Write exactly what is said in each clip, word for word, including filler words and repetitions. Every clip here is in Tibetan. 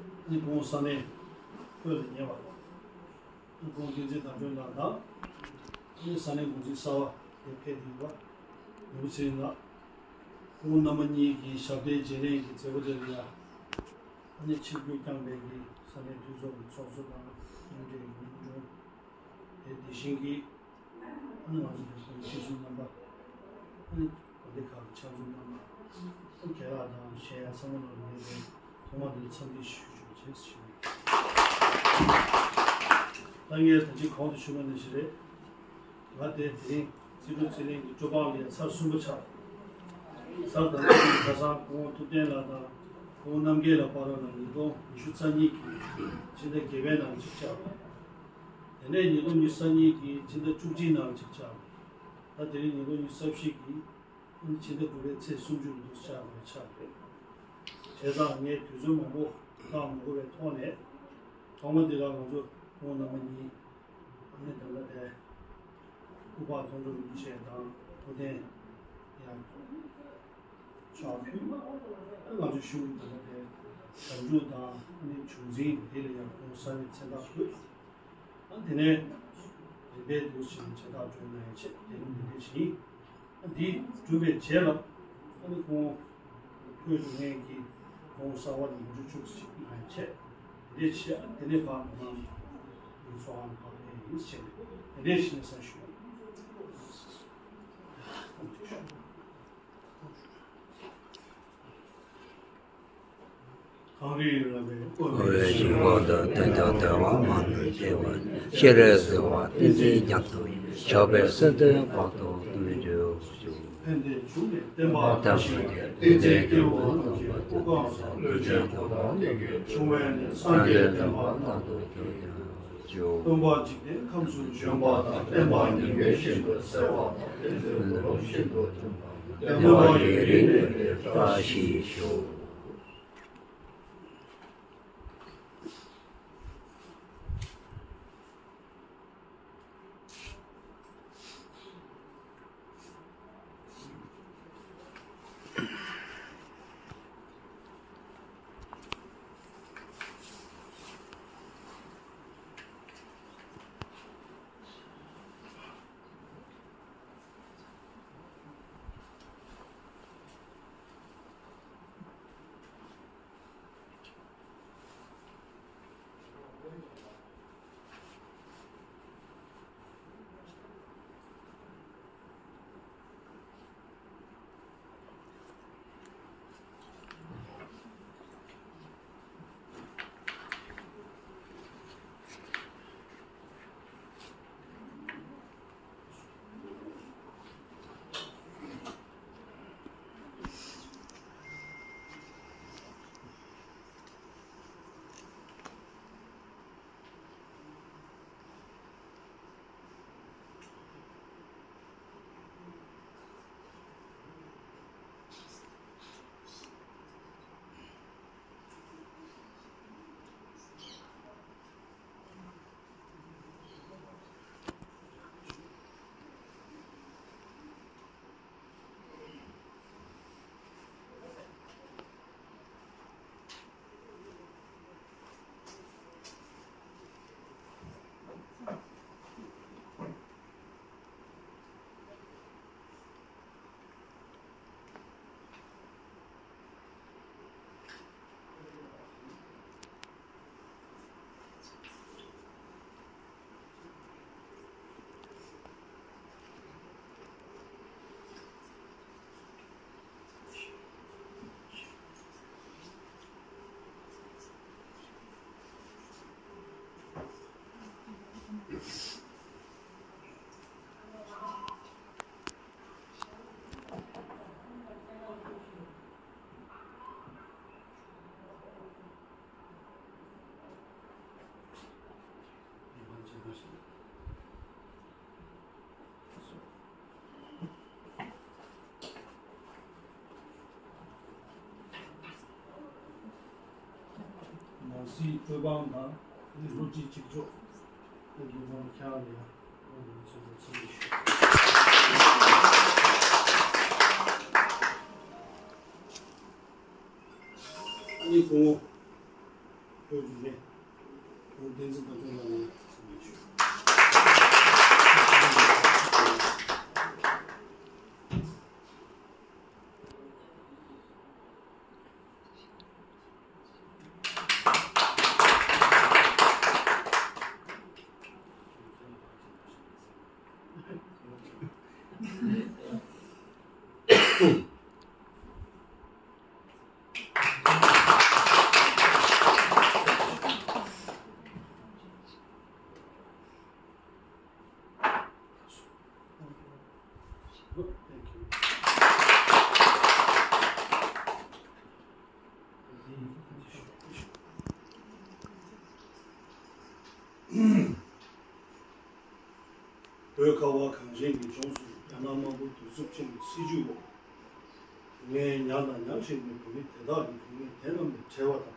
ཨ་ནི་ཁོང་ས་གནས་ཁོད་ལ་ཉེ་བ། ཨ་ནི་ཁོང་བསྟན་འཛིན་དར་སྒྲོན་ལགས་དང་། ཨ་ནི་ས་གནས་འགོ་འཛིན་གསར་པ་དེ་ཕེབས་ཏེ་ཡོད་པ། ནོར་བུ་ཚེ་རིང་ལགས། ཁོང་རྣམ་པ་གཉིས་ཀྱི་ཞབས་བརྟན་བརྗེ་ལེན་གྱི་མཛད་སྒོ་དེ་ལ་ཡང་། ཨ་ནི་ཆིབས་བསྒྱུར་བསྐྱངས་པའི་གི་ས་གནས་འཐུས་ཚོགས་ཀྱི་ཚོགས་གཙོ་དང་མཉམ་འབྲེལ་གྱི་མཉམ་དྲུང་། དེ་དེ་བཞིན་གྱི་ཨ་ནི་ང་ཚོ་རེ་ཟུང་སྤྱི་ཟུར་རྣམ་པ། ཨ་ནི་དགོན་སྡེ་ཁག་གི་ཕྱག་མཛོད་རྣམ་པ། ཨ་ནི་རྒན་ལགས་དང་གཞན་ཡང་ཚང་མ་ལ་ངས་ཐོག་མ་དེ་ལ་འཚམས་འདྲི་ཞུ་ཞུ་བ་བྱས་ཞུ། ད་ངས་ད་ཅི་གོང་དུ་ཞུས་པ་ནང་བཞིན་རེད། ང་དེ་དེ་རིང་རྩིས་སྤྲོད་རྩིས་ལེན་གྱི་སྤྲོ་འཕང་ལ་ཡང་ཚར་གསུམ་པ་ཆགས། ཚར་དང་པོ་ཁ་སང་སྐུ་ངོ་ཐུབ་བསྟན་ལགས་དང་སྐུ་ངོ་རྣམ་རྒྱལ་ལགས་བར་ལ་ཉིས་སྟོང་ཉི་ཤུ་རྩ་གཉིས་ཀྱི་ཕྱི་ཟླ་བརྒྱད་པའི་ནང་གཅིག་ཆགས། དེ་ནས་ཉིས་སྟོང་ཉི་ཤུ་རྩ་གཉིས་ཀྱི་ཕྱི་ཟླ་བཅུ་གཅིག་ནང་གཅིག་ཆགས། ད་དེ་རིང་ཉིས་སྟོང་ཉི་ཤུ་རྩ་བཞི་གི་ཕྱི་ཟླ་དགུ་པའི་ཚེས་སུམ་ཅུ་ལ་འདུག་ཆགས་པའི་ཆགས་རེད། བྱས་ཙང་ངས་དུས་ཚོད་མང་པོ་བཏང་མ་དགོས་པའི་ཐོག་ནས། ཐོག་མ་འདི་ལ་ང་ཚོ་ཁོང་རྣམ་པ་གཉིས་ཨ་ནི་ད་ལྟ་དེ་སྐུ་པར་མཐོང་གྲོལ་རིན་པོ་ཆེ་དང་ཐུབ་བསྟན་ཡང་ཕྱག་ཕུལ། ང་ཚོ་གཞུང་གི་ད་ལྟ་དེ་ཞབས་འཇུག་དང་ཨ་ནི་བྱུང་འཛིན་དེ་ལ་ཡང་ཁོང་ས་ནས་མཚན་རྟགས་བཀོད། ཨ་དེ་ནས་རིམ་པས་འདུག་ཅིང་བྱེ་བྲག་སྒྲོན་གནང་ཡ་ཆེད་དེ་རིང་འདི་འདྲ་ཞིག་ཨ་འདི་གྲུབ་པའི་རྗེས་ལ་ཨ་ནི་ཁོང་ཁོས་སྒྲུབ་མཁན་གྱི་ཁོང་གསར་བ་ནས་མུ་ཅུ་ཅུག་ཅིག་གནང་ཡ་ཆེད་དེ་འདྲ་ཞིག་ཨ་དེ་ནས་ཕར་མི་མང་གི་ཚོགས་ཁང་ཕར་ཕེབས་ཡིན་ཞེས་དེ་འདྲ་ཞིག་གནས་ས་ཞུ། གངས་རིའི་ར་བས་བསྐོར་བའི་ཞིང་ཁམས་དང་། དོན་དམ་བདེ་བ་མ་ལུས་སྐྱེ་བར་ཤེས་རབ་གསལ་བ་ཏིང་འཛིན་རྒྱ་མཚོ་ཡི། ཞགས་པའི་གསེར་ཐིག་དཔག་ཏུ་སྟོན་གྱུར་ཅིག་ཕན་བདེའི་འབྱུང་གནས་བསྟན་པ་དར་ཞིང་རྒྱས། བསྟན་འཛིན་སྐྱེས་བུ་རྣམས་ཀྱི་སྐུ་ཁམས་སུ། ལུས་ཅན་གང་དག་སྙིང་གའི་འབྱུང་བའི་གནས། སངས་རྒྱས་བསྟན་པ་རྟག་ཏུ་རྒྱས་གྱུར་ཅིག་སྟོན་པ་འཇིག་རྟེན་ཁམས་སུ་བྱོན་པ་དང་། བསྟན་པ་ཉི་འོད་བཞིན་དུ་གསལ་བ་དང་། བསྟན་འཛིན་འབུམ་རམས་བཞིན་དུ་མཐུན་པ་དང་། བསྟན་པ་ཡུན་རིང་གནས་པའི་བཀྲ་ཤིས་ཤོག་ནང་སྲིད་བོད་འབངས་དང་ནི་སློབ་སྤྱི་གཅིག་ལྕོགས་ཀྱི་དགེ་སློང་ཁྱེད་རང་ལ་ཡང་ཚོགས་པའི་ཚོགས་མི་ཞུ། ཨ་ནི་སྐུ་ངོ་ བོད་རིག་གནས་ཨོ་བསྟན་འཛིན་ཟླ་སྒྲོན་ལགས་ནས་གསུང་བཤད་ཞུ། བོད་ཁ་བ་གངས་ཅན་གྱི་ལྗོངས་སུ་རྒྱ་ནག་དམར་པོ་གདུག་རྩུབ་ཅན་གྱི་སྲིད་བྱུས་འོག་སྡུག་བསྔལ་མྱངས་དང་མྱང་བཞིན་པའི་བོད་མི་དེ་དག་གི་སྡུག་བསྔལ་དེ་རྣམས་ལས་བྲལ་བ་དང་།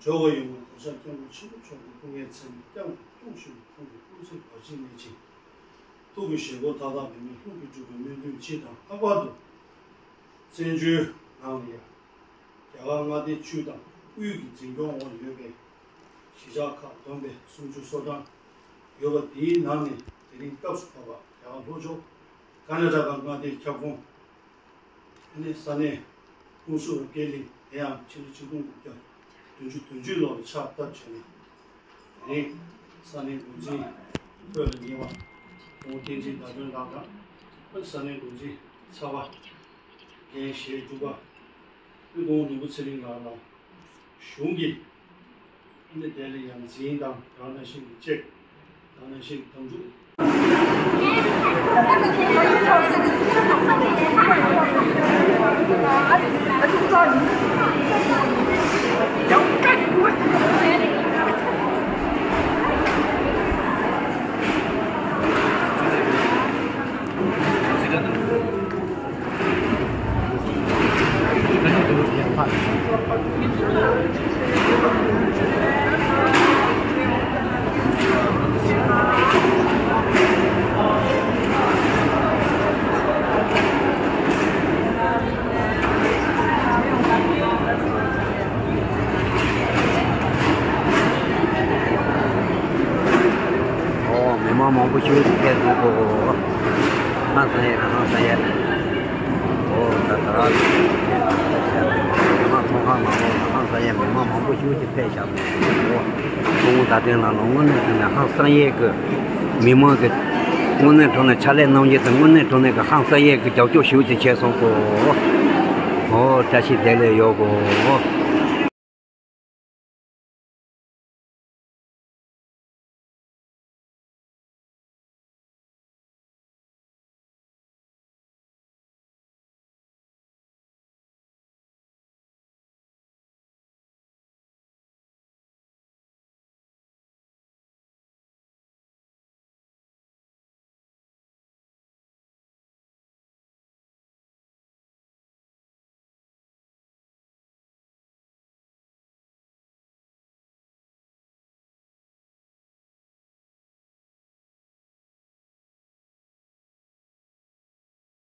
སྦྱོར་བ་ཡོང་བའི་གོ་ཆ་སྐྱབས་མགོན་ཆེན་པོ་མཆོག་གི་སྐུ་ངལ་མཚན་བསྐྱངས་ཏེ་སྐྱོང་ཞུ་བའི་ཁོང་གི་སྐུ་ཚེ་བར་ཆད་མེད་ཅིང་། ཐུགས་ཀྱི་བཞེད་དགོངས་མཐའ་དག་འབད་མེད་ལྷུན་གྱིས་གྲུབ་པའི་སྨོན་འདུན་སྤྱི་དང་ལྷག་པར་དུ། བཙན་བྱོལ་ནང་ལ་ཡང་རྒྱ་གར་མངའ་སྡེ་བཅུ་དང་དབུས་ཀྱི་འཛིན་སྐྱོང་འོག་ཡོད་པའི་གཞིས་ཆགས་ཁག་བསྡོམས་པས་སུམ་ཅུ་སོ་གྲངས་ཡོད་པ་དེའི་ནང་ནས་དེ་རིང་སྐབས་སུ་བབ་པ་རྒྱ་གར་ལྷོ་ཕྱོགས་ཀར་ན་ཊ་ཀ་མངའ་སྡེའི་ཁྱབ་ཁོངས་ཨ་ནི་ས་གནས་ཀུང་སུ་ར་ཀེ་ལི་དེ་ཡང་ཕྱི་ལོ་ཆིག་སྟོང་དགུ་བརྒྱ་བདུན་ཅུ་དོན་གཅིག་ལོ་ལ་ཕྱག་བཏབ་བྱས་ནས། དེ་རིང་ས་གནས་འགོ་འཛིན་ཁོས་ལ་ཉེ་བ་ཁོང་བསྟན་འཛིན་ཟླ་སྒྲོན་ལགས་དང་ས་གནས་འགོ་འཛིན་ཚབ་པ་རྒན་ཞེ་དྲུག་པ་ཁོང་ནོར་བུ་ཚེ་རིང་ལགས་ལ་གཞུང་གི་ཨ་ནི་དེ་ལ་ཡང་འཛིན་དང་དེ་ནང་བཞིན་གྱི་ཅེག་དེ་ནང་བཞིན་གྱི་དམ་ཕྲུག་ཨོ། མི་མང་མང་པོ་ཞིག་ཕེབས་འདུག་གོ། ཧང་སང་ཡས་ཧང་སང་ཡས། ཨོ་ད་ད་ར། མི་མང་ཚོང་ཁང་ནང་ལོགས་ལ་ཧང་སང་ཡས་མི་མང་མང་པོ་ཞིག་ཕེབས་བཞག་འདུག་གོ། ཁོང་ད་ཐེངས་ལ་ལོ་དངོས་གནས་དྲང་གནས་ཧང་སང་ཡས་ཀྱི་མི་མང་གི་དངོས་གནས་དྲང་གནས་ཕྱག་ལས་གནང་རྒྱུ་དེ་དངོས་གནས་དྲང་གནས་ཀྱི་ཧང་སང་ཡས་ཀྱི་རྒྱབ་སྐྱོར་ཞིག་ཅིག་བྱས་སོང་གོ། ཨོ་བཀྲ་ཤིས་བདེ་ལེགས་ཡོད་གོ།